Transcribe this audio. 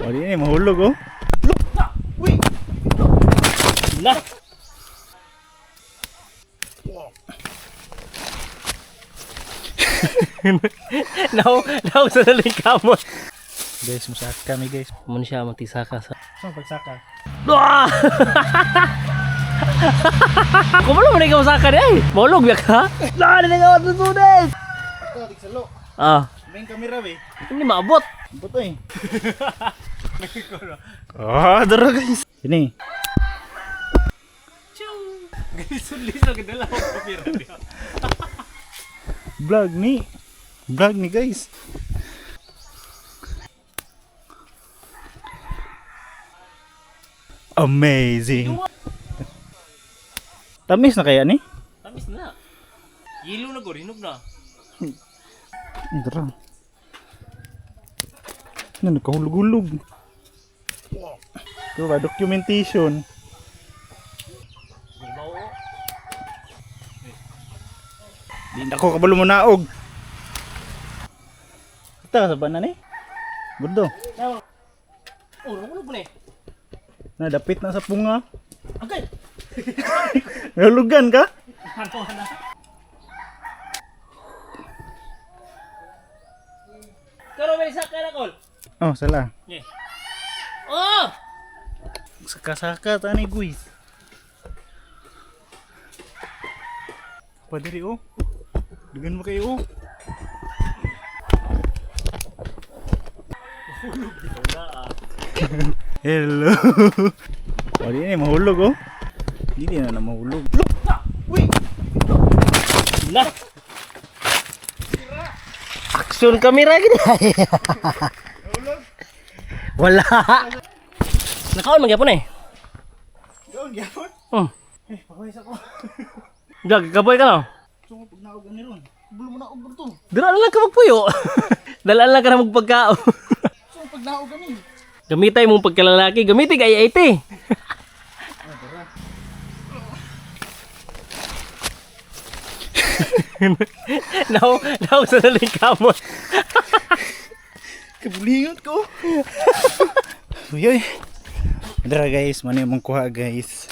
Wala ni mahulog oh. Uy! Na. Now, now sa naling kamot. Guys, musaka kami, guys. Mun siya matisaka sa. Saan pagsaka? Ah! Kumalo man ikaw saka di ay. Maulog ya ka? Na, dili ka susudes. Ito, tigsalo. Ah, May kamera be. hindi maabot. Buto eh. Ah, dara guys. Ini. Lisod-lisod kadala ko kamera. Vlog ni. Vlog ni, guys. Amazing. Tamis na kaya ni? Tamis na. Yelo na gud, hinog na. Dara. Ano, nagkahulog-hulog. Ito ba, documentation. Di na ako kabalo mo naog. Ito ka sa banan eh. Gudo. Oh, nahulog pa ni. Na, dapit na sa punga. Okay. Nahulugan ka? Karo may saka na kol. Oh, sala. Yeah. Oh! Saka-saka tani guys. Pwede rin oh. Dugan mo kayo oh. Hello. Pwede ni mahulog oh. Hindi na na mahulog. Uy! Na. Action camera gini. Wala. Nakaon man gyapon eh. Doon gyapon. Eh, pawis ako. Gag kaboy ka no. Gusto mo pag naog ani ron. Bulo mo naog to. Dira na lang ka magpuyo. Dala lang ka na magpagkaon. Gusto mo pag naog ani. Gamitay mong pagkalalaki, gamitin kay IT. Now, now sa naling kamot. Kabulingot ko. Uy, uy. Dara guys, mano yung kuha, guys.